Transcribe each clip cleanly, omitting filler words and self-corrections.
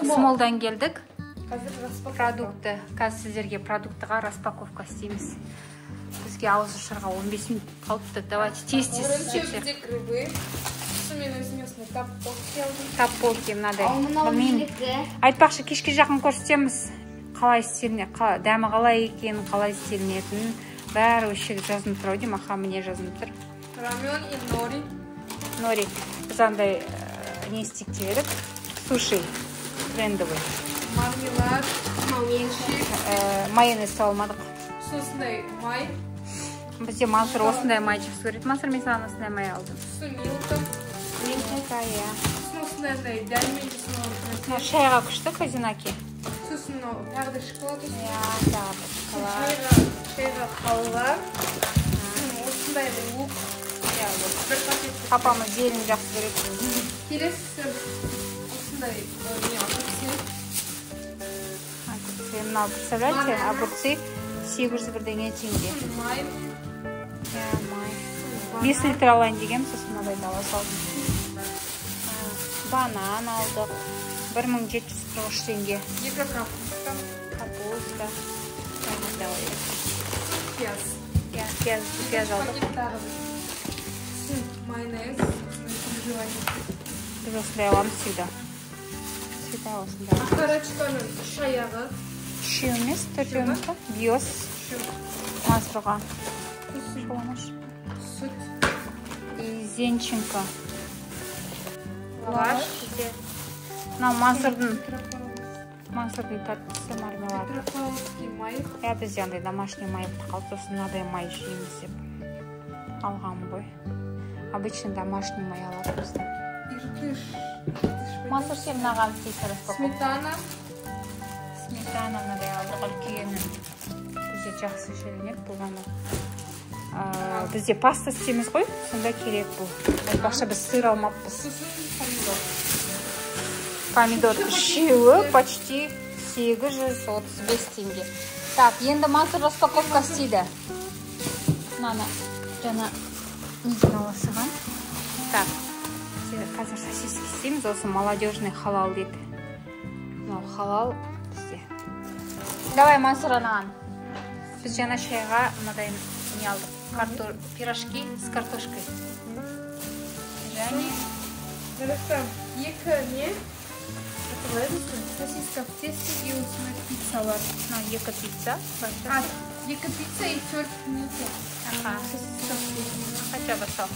Смолдан келдік. Қазір распаковка. Продукты. Қазір сіздерге продуктыға распаковка істейміз. Бізге ауыз ашарға 15 минут қалыпты. Давайте тез-тез Бірінші істеп. Бізде грибы. Сосын мен өзіме осындай таппоки алдым. Таппоки мынадай. Ал мынау Білмеймін. менікі. Айтпақшы, кешке жақын көрсетеміз. Қалай істеліне, дәмі қалай екенін, қалай істелінетінін. Бәрі осы жерде жазылып тұр ау деймін. Аха, міне жазылып тұр. Рамен и нори. Нори. Біз андай не істейік деп едік. Суши трендовый. Мармелад. Мынау менікі. Майонез таба алмадық. Сосын май. Бізде Мансұр осындай май жақсы көреді. Мансұр, мен саған осындай май алдым. Сосын Милка. Милка, иә. Сосын осындай андай дәммен жасалған. Мынау шайға күшті козинаки. Сосын мынау тағы да шоколад. Иә, тағы да шоколад. Шайға халва. Осындай лук. Иә, лук. Бір пакет. Папамыз зелень жақсы көреді. Келесі осындай не, огурцы. Огурцы. Мынау, представляете, огурцы 800 бірдеңе теңге. Май. Иә, май. 5 литр алайын дегенмін, сосын мынадайды ала салдым. Банан алдық. 1743 теңге. Екі капуста. Капуста. Тағы да ой. Пияз. Иә, пияз алдық. Пакет тағы. Сосын майонез. Біз осындай аламыз всегда. Всегда осындай. Окорочканың үш аяғы. Үшеу емес, төртеу емес па? Биос. Үшеу. Мансұрға. Сосын сүт. И зенченко. Лаваш бізде. Мынау Мансұрдың тәттісі мармелад. Петропавловский май. Иә, бізде андай домашний май бітіп қалды, сосын мынадай май жейміз деп алғанмын ғой. Обычно домашний май алады бізде. Иртыш. Мансұр, сен мынаған істейсің распаковка. Сметана. Сметана мынадай алдық үлкенін. Бізде жақсы желінеді бұл ғана. Бізде паста істейміз ғой, сонда керек бұл. Айтпақшы, біз сыр алмаппыз. Сосын помидор. Помидор үшеуі почти 835 теңге. Так, енді Мансұр распаковка істейді. Мынаны жаңа неден ала салған. Так, қазір сосиски істейміз. Осы молодежный халал дейді. Мынау халал бізде. Давай, Мансұр, анаған. Біз жаңа шайға мынадай не алдық. Пирожки с картошкой. Және Хорошо. Екі не? Сосиска в тесте и осындай пиццалар. Мынау екі пицца. А, екі пицца и төрт неке. Аха. Сосиска в тесте. Хотя бы сол.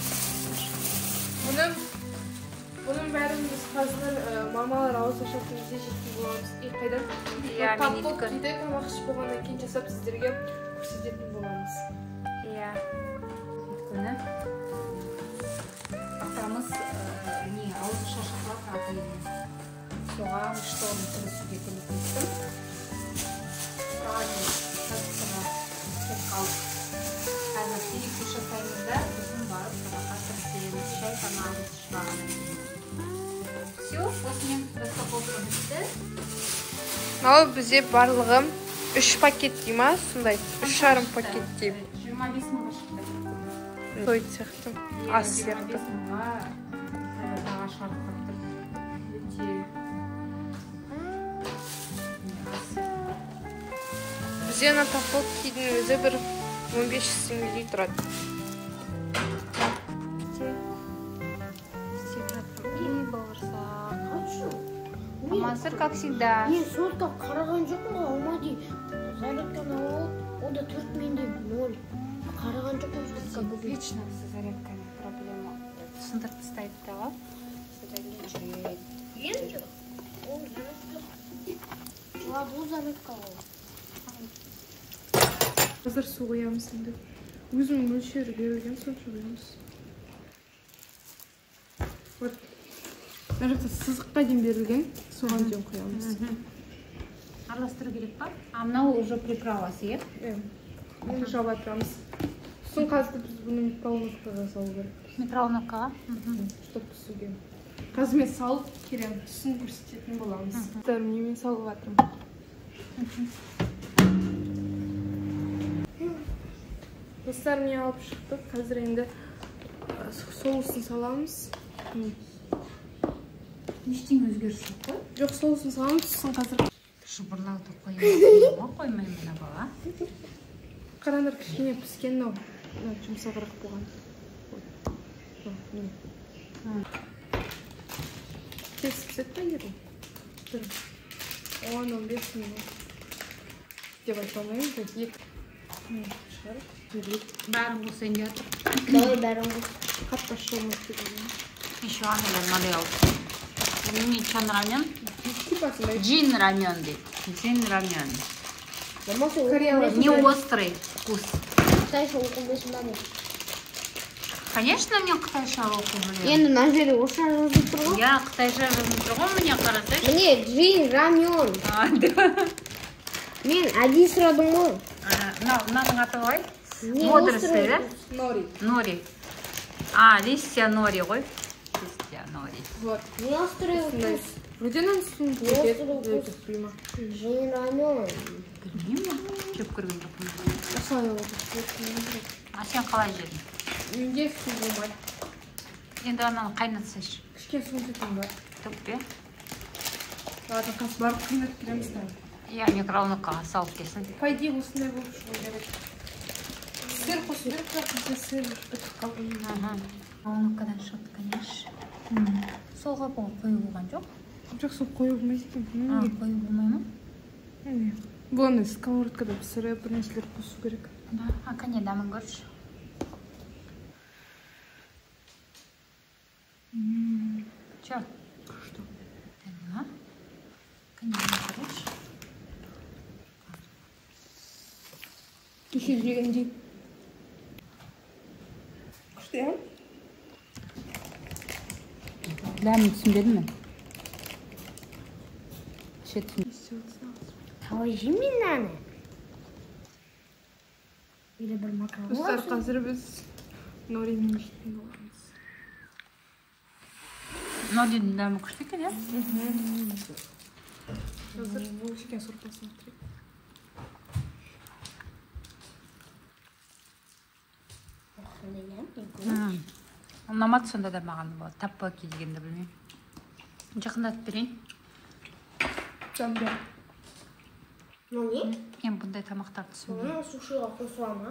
Бұның бәрін біз қазір мамалар ауыз ашатын кезде жейтін боламыз. И қайдан? Иә, мен Таппокиді тамақ ішіп болғаннан кейін жасап сіздерге көрсететін боламыз. Иә. Өйткені атамыз не ауыз ашып қалады ата-енем. Соған шторын кірісуге көмектестім. Сразу продуктыға кетіп қалдық. Қазір перекус жасаймыз да, сосын барып сабаққа кірісеміз. Шай тамағымызды ішіп алғаннан кейін. Все, осымен распаковка бітті. Мынау бізде барлығы 3 пакет дей ма? Сондай, үш жарым пакет дей. 25 мыңға шықты. Той сияқты, ас сияқты. 25 мыңға баға шығарып қойып тұр. Өте аз. Бізде ана таппокидің өзі бір 1500 теңгедей тұрады. Істеп жатырмын. И бауырсақ. Мансұр, как всегда. Мен сотка қараған жоқпын ғой, алмады. Зарядканы алып, о да төрт менде ноль. Қараған жоқпын сотка бүгін. Вечно с зарядками проблема. Сындырып тастайды да ғой. Содан кейін жүреді. Енді ол зарядка. Жылады ол зарядка ол. Қазір су құямыз енді. Өзінің мөлшері берілген сонша құямыз. Вот. Мына жақта сызыққа дейін берілген, соған дейін құямыз. Араластыру керек па? А мынау уже приправасы, иә? Иә. Енді жаба тұрамыз. Сосын қазір біз бұны микроволновкаға салу керек. Микроволновкаға? Чтоб пісуге. Қазір мен салып келемін, түсін көрсететін боламыз. Достар, міне мен салып жатырмын. Достар, міне алып шықтық. Қазір енді соусын саламыз. Ештеңе өзгеріс жоқ қой. Жоқ, соусын саламын, түссін қазір. Жыбырлауды қоймай қоймай мына бала. Қараңдар, кішкене піскен мынау. Жұмсағырақ болған. Тез піседі па еді? Бір 10-15 минут деп айта алмаймын. Екі шығарып. Бәрін қосайын деп жатыр. Давай бәрін қос. Қатты ащы болмайды деп ойлаймын. Еще аналар мынандай алып. Не чан рамен? Типа сондай. Джин рамен дейді. Джин рамен. Не острый вкус. Қытайша оқу білесің ба не? Конечно, мен қытайша оқу білемін. Енді мына жерде орысша жазылып тұр ғой. Иә, қытайша жазылып тұр ғой, міне қарасайшы. Міне джин рамен. Мен әдейі сұрадым ғой. Мынаның аты қалай? Водоросли, да? Нори. Нори. А, листья нори ғой. Листья нори. Вот. Не острый вкус. Вроде нам сумку кетіп прямо. Джин рамен. Білмеймін, жеп көрген жоқпын. Осылай болады. А сен қалай жедің? Менде су болмайды. Енді ананы қайнатсайшы. Кішкене суын төккен бар. Төкпе. Ладно, қазір барып қайнатып келеміз тағы. Иә, микроволновкаға салып келсін. По идее, осындай болып шығу керек. Сыр қосу керек, бірақ бізде сыр бітіп қалды. Микроволновкадан шығды, конечно. Сол қалпы қою болған жоқ? Жоқ, сол қою болмайды екен. Қою болмай ма? Бұл андай сковородкада пісіріп, бір нәрселер қосу керек. Да, а кәне дәмін көрші. Че? Күшті. Дәмі ма? Кәне дәмін көрші. Кеше жегендей. Күшті, иә? Дәмін түсінбедім мен. Қалай жеймін мынаны? Или бір макарон. Достар, қазір біз норимен жейтін боламыз. Норидің дәмі күшті екен, иә? Қазір кішкене сорпасын отырайық. Ұнамады сонда да маған бұл таппоки дегенді білмеймін. Жақындатып берейін. Дәмді. Мынау не? Мен бұндай тамақтарды түсінбеймін. Оны сушиға қосыла ма?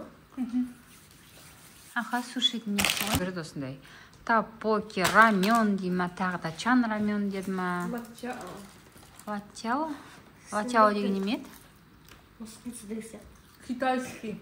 Аха, сушидің несі ғой? Көреді осындай. Тапоки, рамен дей ма, тағы да чан рамен деді ма? Латяо. Латяо? Латяо деген неме еді? Мысықтың сідігі сияқты. Китайский.